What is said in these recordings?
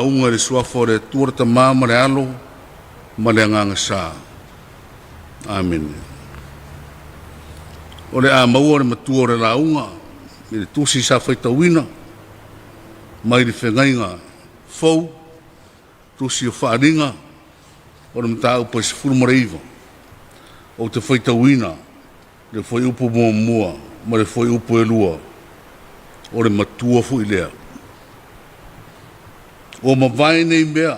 lauga i le Suafa o le Atua le Tama ma le Alo ma le Agaga Sa. Amene. O le a maua le matua o le lauga i le tusi sa faitauina mai le Feagaiga Fou, tusi o Faaaliga o le mataupu e 19. Ou te faitauina le fuaiupu muamua ma le fuaiupu e lua o le matua foi lea. Ua mavae nei mea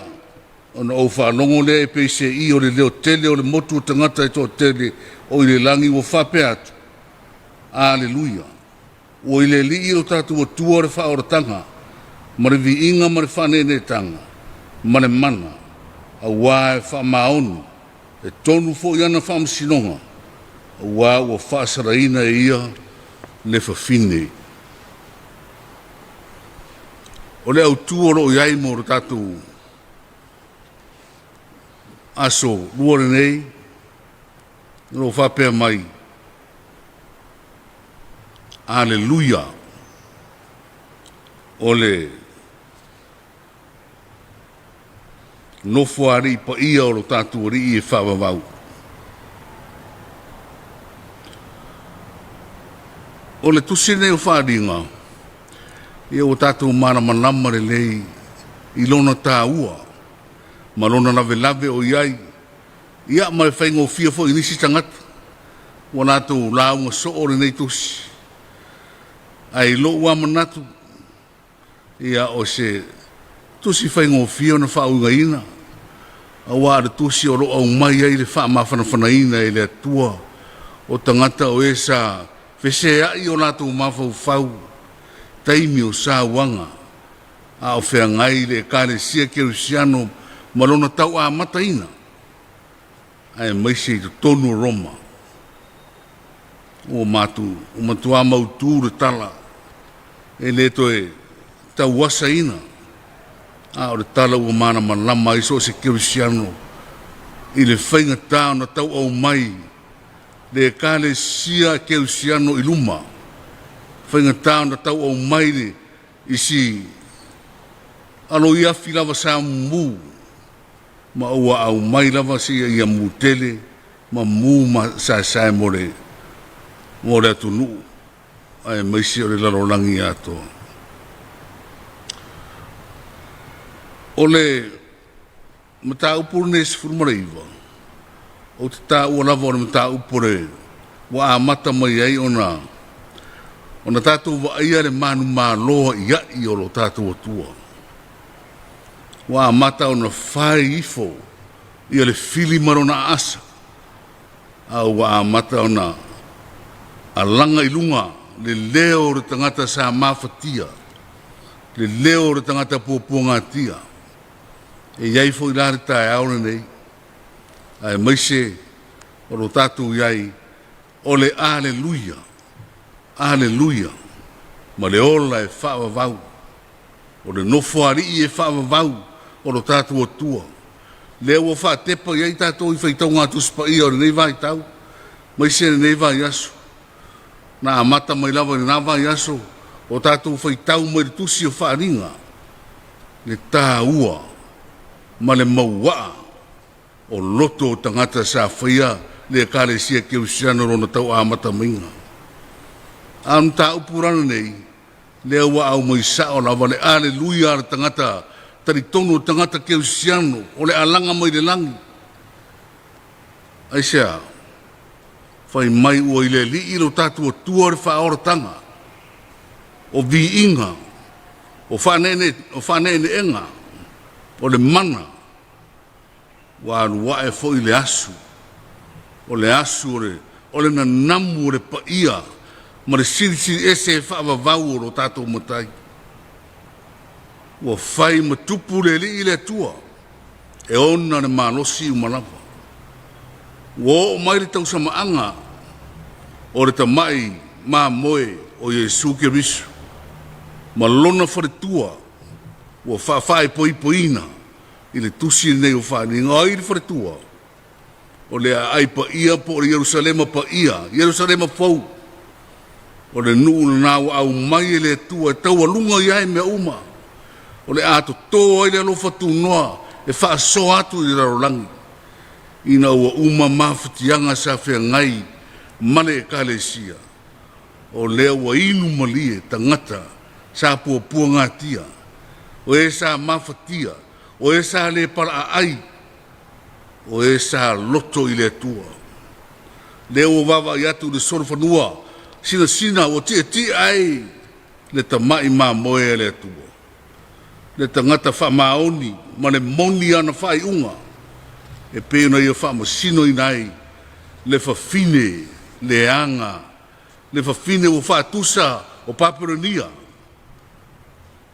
ona ou faalogo lea e peiseai o le leo tele o le motu o tagata e toatele o i le lagi ua faapea atu, Aleluia! Ua i le Alii lo tatou Atua le faaolataga ma le viiga ma le faaneeneetaga ma le mana, auā e faamaoni, e tonu foi ana faamasinoga, auā ua faasalaina e ia le fafine. O le autū o lo o i ai mo le tatou aso Lua lenei, o lo o faapea mai, Aleluia! O le Nofoalii paia o lo tatou Alii e faavavau. O le tusi lenei o Faaaliga, ia ua tatou malamalama lelei i lona taua ma lona lavelave o i ai, ia ma le faigofie foi i nisi tagata ua latou lauga soo lenei tusi. Ae i lou lava manatu, ia o se tusi faigofie ona faauigaina, auā o le tusi o lo o aumai ai le faamafanafanaina e le Atua o tagata o e sa feseai o latou mafaufau i taimi o sauaga a o feagai le Ekalesia Kerisiano ma lona tau amataina aemaise i totonu o Roma. Ua matou ua matuā mautū le tala e le toe tauasaina, a o le tala ua malamalama ai so o se kerisiano i le faigatā ona tauau mai le Ekalesia Kerisiano i luma, faigatā ona tauau mai le isi aloiafi lava sa mumu ma ua aumai lava seia ia mu tele ma mu ma saesae mo le mo le atunuu aemaise o le lalolagi atoa. O le mataupu lenei 19, ou te taua lava o le mataupu o le ua amata mai ai ona ona tatou vaaia le manumalo a'ia'i o lo tatou Atua. Ua amata ona fai ifo ia le fili ma lona aasa, a ua amata ona alaga i luga le leo o le tagata sa mafatia, le leo o le tagata puapuagatia. E i ai foi la le taeao lenei, aemaise o lo tatou i ai, o le Aleluia, Aleluia, ma le ola e faavavau, o le Nofoalii e faavavau o lo tatou Atua, lea ua faatepa i ai tatou i faitauga a Tusi Paia o lenei vaitau, aemaise lenei vaiaso. Na amata mai lava i lena vaiaso o tatou faitau mai le tusi o Faaaliga, le taua ma le mauaa o loto o tagata sa faia le Ekalesia Kerisiano lona tau amata maiga. A o le mataupu la lenei, lea ua aumai sao lava le Aleluia a le tagata talitonu, o le tagata kerisiano, o le alaga mai le lagi. Aisea? Fai mai ua i le Alii lo tatou Atua le faaolataga, o viiga, o faaneeneega, o le mana, ua alu ae foi le asu, o le asu o le, o le nanamu o le paia ma le silisili ese e faavavau o lo tatou Matai. Ua fai ma tupu le Alii le Atua e ona le malosi uma lava. Ua oo mai le tausamaaga o le tamai mamoe o Iesu Keriso ma lona faletua ua faafaipoipoina i le tusi lenei o Faaaliga. O ai le faletua? O le aai paia po o le Ierusalema paia, Ierusalema fou. O le nuu lena ua aumai e le Atua e taualuga i ai mea uma. O le a totō ai le alofa tunoa e faasoa atu i le lalolagi, ina ua uma mafatiaga sa feagai ma le Ekalesia, o lea ua inu malie tagata sa puapuagatia, o e sa mafatia, o e sa le palaaai, o e sa loto i le Atua. Lea ua vaavaai atu i le solofanua sinasina ua tietie ai le tama'i mamoe a le Atua, le tagata faamaoni ma le moni ana faaiuga, e pei ona ia faamasinoina ai le fafine leaga, le fafine ua faatusa o Papelonia.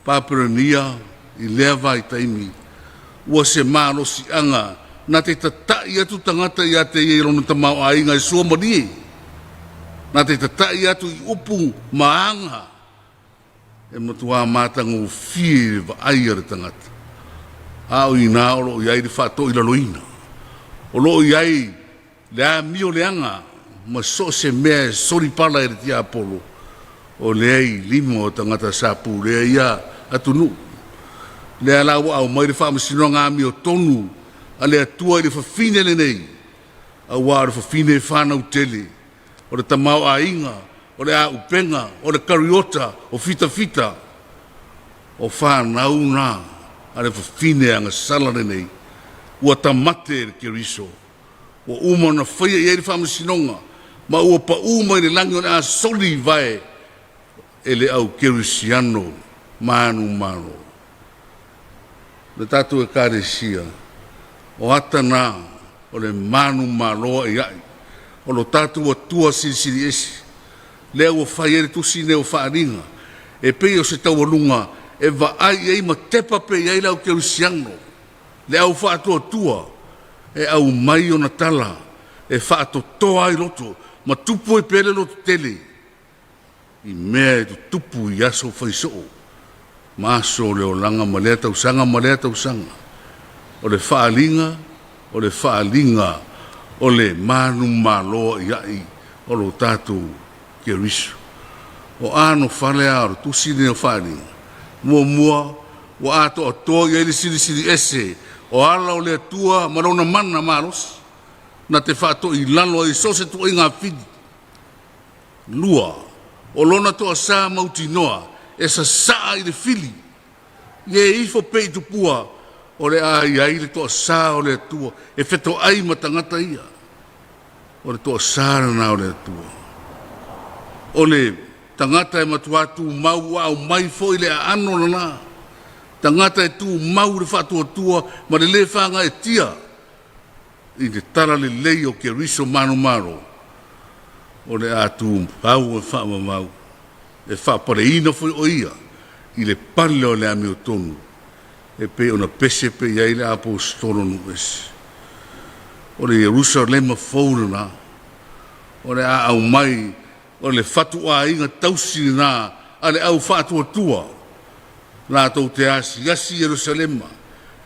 Papelonia i lea vaitaimi ua se malosi'aga na te tata'i atu tagata ia te ia i lona tamaoaiga e suamalie, na te tata'i atu i upu ma aga e matuā matagofie i le vaai a le tagata. A o i ina o lo o i ai le faatoilaloina, o lo o i ai le amioleaga ma so o se mea e solipala e le tiapolo, o lea e i lima o tagata sa pulea ia atunuu. Lea la ua aumai le faamasinoga amiotonu a le Atua i le fafine lenei, auā o le fafine e fanau tele, o le tamaoaiga, o le aupega, o le kariota, o fitafita, o fanau na a le fafine agasala lenei ua tamate e le Keriso. Ua uma ona faia i ai le faamasinoga ma ua paū mai le lagi o le a soli i vae e le au kerisiano manumalo. Le tatou Ekalesia, o ata na o le manumalo a'ia'i o lo tatou Atua Silisili Ese, lea ua fai ai le tusi lenei o Faaaliga e pei o se taualuga e vaai i ai ma tepa pea i ai le au kerisiano, le au faatuatua e aumai ona tala e faatotoa ai loto ma tupu ai pea le lototele i mea e tutupu i aso faisoo ma aso o le olaga ma lea tausaga ma lea tausaga. O le faaaliga, o le faaaliga o le manumalo a'ia'i o lo tatou Keriso. O anofale a o le tusi lenei o Faaaliga, muamua ua atoatoa i ai le Silisili Ese o ala o le Atua ma Lona mana malosi na te faatoilalo ai so o se ituaiga fili. Lua, o lona toasā mautinoa e sasaa i le fili, ia e ifo pea i tupua o le a i ai le toasā o le Atua e fetoai ma tagata ia. O le toasā lena o le Atua. O le tagata e matuā tumau ua aumai foi le aano lena, tagata e tumau i le faatuatua ma le lē faagaeetia i le talalelei o Keriso manumalo, o le a tumau e faavavau, e faapaleina foi o ia i le pale o le amiotonu e pei ona pese pea i ai le Aposetolo nuu-ese. O le Ierusalema fou lena o le a aumai, o le fatuaiga tausi lena a le au faatuatua latou te asiasi i Ierusalema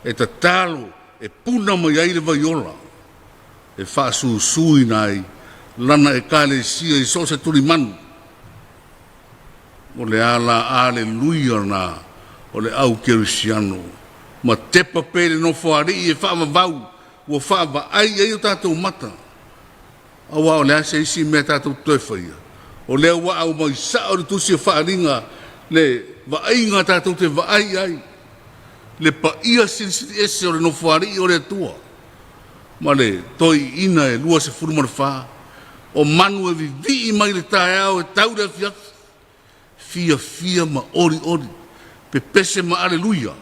e tatalo e puna mai ai le vaiola e faasusuina ai lana Ekalesia i so o se tulimanu. O le ala aleluia lena o le au kerisiano ma tepa pea i le Nofoalii e faavavau ua faavaai i ai o tatou mata. Auā o le a se isi mea tatou te toe faia? O lea ua aumai sa'o le Tusi o Faaaliga le vaaiga tatou te vaai i ai, le paia silisili ese o le Nofoalii o le Atua ma le toeiina e 24 o manu e vivii mai le taeao e tau le afiafi, fiafia ma olioli, pepese ma aleluia,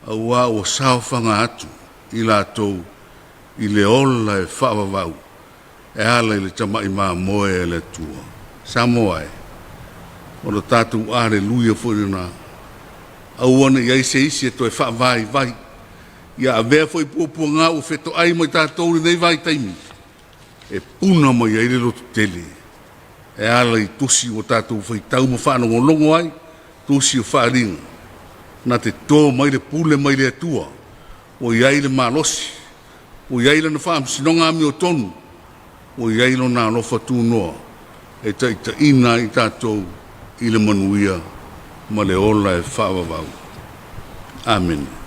auā ua saofaga atu i latou i le ola e faavavau e ala i le tama'i mamoe a le Atua. Samoa e, o le tatou aleluia foi lena. Aua ne i i ai se isi e toe faavaivai. Ia avea foi puapuagā ua fetoai ma i tatou i lenei vaitaimi e puna mai ai le lototele e ala i tusi ua tatou faitau ma faalogologo ai, tusi o faaaliga na te to mai le pule mai le Atua ua i ai le malosi, ua i ai lana faamasinoga amiotonu, ua i ai lona alofa tunoa e taitaiina ai i tatou i le manuia ma le ola e faavavau. Amene.